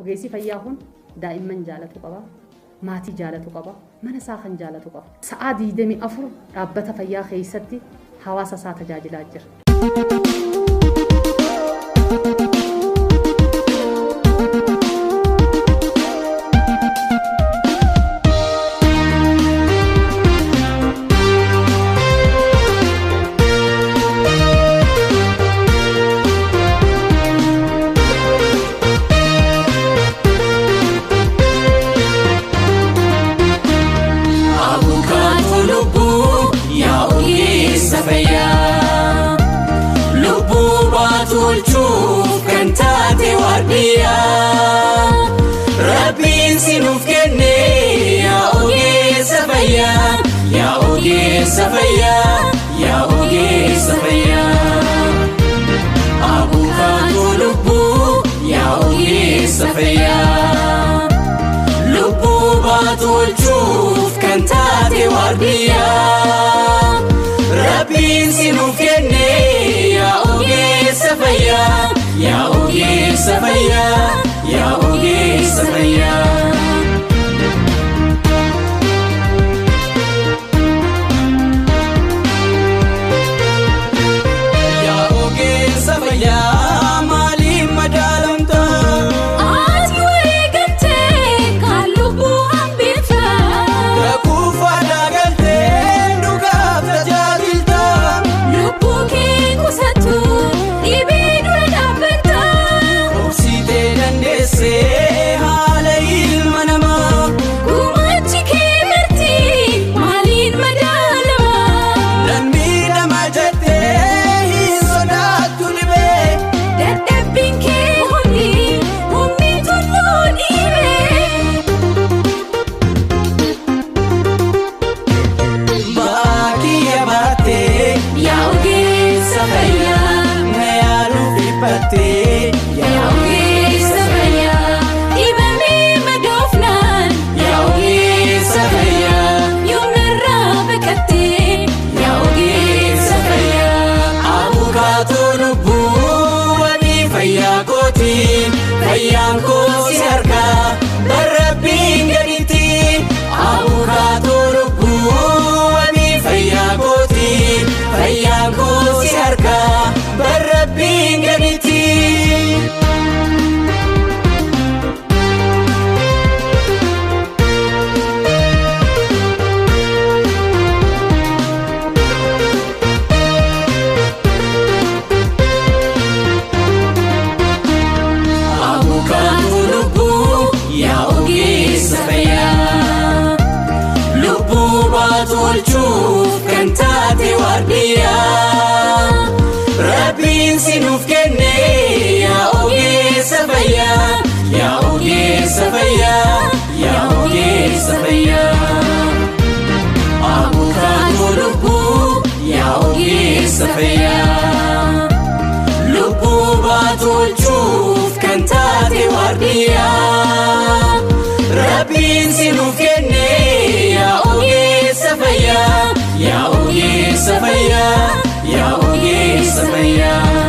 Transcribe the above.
Ogeessi fayyaa kun daa'imman jaalatu qaba. Maatii jaalatu qaba. Mana isaa kan jaalatu qaba. Sa'aa 24 dhaabbata fayyaa keessatti hawaasa isaa tajaajilaa jira. Abukaatoo lubbuu yaa ogeessa fayyaa lubbuu baatu oolchuuf kan taate waardiyyaa Rabbiin si nuuf kenne yaa ogeessa fayyaa yaa ogeessa fayyaa yaa ogeessa fayyaa. Abukaatoo lubbuu yaa ogeessa fayyaa. Lubbuu baatu oolchuuf kan taate waardiyyaa Rabbiin si nuuf kenne yaa ogeessa fayyaa yaa ogeessa fayyaa yaa ogeessa fayyaa. Yaa ogeessa fayyaa maaliif madaalamta? Ati wareegamtee kan lubbuu hambifta. Rakkoo faadaa galtee dhugaaf tajaajilta. Lubbuu kee qusattu dhibee dura dhaabbatta. Obsitee dandeessee haala ilma namaa. Gumaachi kee marti maaliin madaalama? Nan miidhama jettee hin sodaattu dhibee. Dadhabbiin kee hundi humni tulluu dhiibee. Baakiyya baattee Yaa ogeessa fayyaa. na yaaluuf dhiphattee. Yaa ogeessa fayyaa dhibamee madoofnaan. Yaa ogeessa fayyaa. Yoonarraa baqattee yaa ogeessa fayyaa. Abukaatoo lubbuu wabii fayyaa kooti fayyaan koo si harkaa barrabbiin gaditti. Abukaatoo lubbuu wabii fayyaa kooti fayyaan koo si harkaa barrabbiin gaditti. Abukaatoo lubbuu yaa ogeessa fayyaa lubbuu baatu oolchuuf kan taate waardiyyaa Rabbiin si nuuf kenne yaa ogeessa fayyaa yaa ogeessa fayyaa yaa ogeessa fayyaa. Abukaatoo lubbuu yaa ogeessa fayyaa. Lubbuu baatu oolchuuf kan taate waardiyyaa Rabbiin si nuuf kenne yaa ogeessa fayyaa yaa ogeessa fayyaa yaa ogeessa fayyaa.